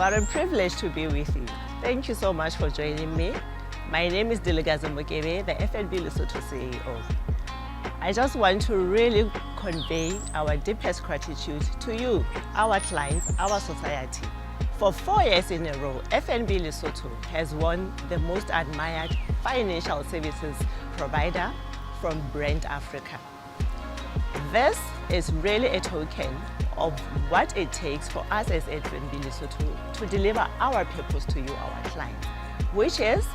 What a privilege to be with you. Thank you so much for joining me. My name is Dilekazi Mokebe, the FNB Lesotho CEO. I just want to really convey our deepest gratitude to you, our clients, our society. For 4 years in a row, FNB Lesotho has won the most admired financial services provider from Brand Africa. This is really a token of what it takes for us as FNB Lesotho to deliver our purpose to you, our clients, which is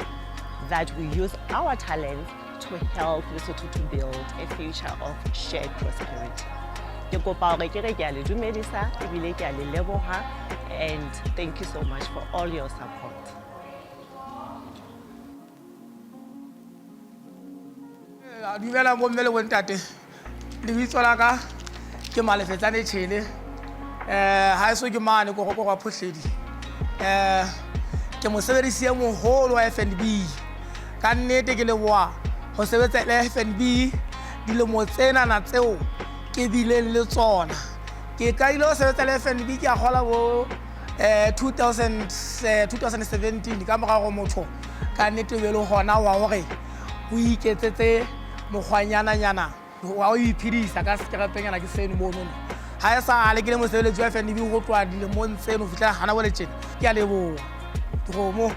that we use our talents to help Lesotho to build a future of shared prosperity. Ke kopa hore ke re ke a le dumedisa ebile ke a le leboha, and thank you so much for all your support. Dumela bomme le bontate. Lebitso la ka ke Malefetsane Tšhele. Ha eso ke mane ko go Phohledi. Ke mosebedisi e moholo wa FNB. Ka nnete ke leboha ho sebetsa le FNB dilemo tsenana tseo ke bileng le tsona. Ke qadile ho sebetsa le FNB ke a kgola bo 2000, 2017, ka mora hore motho ka nnete o be le hona wa hore o iketsetse mokgwanyananyana wa o iphedisa ka sekerepenyana ke seno monono. Ha e sa le ke le mosebeletsi wa FNB go tloha dilemong tseno ho fihlela hana bole tjena. Ke a leboha dikgomo.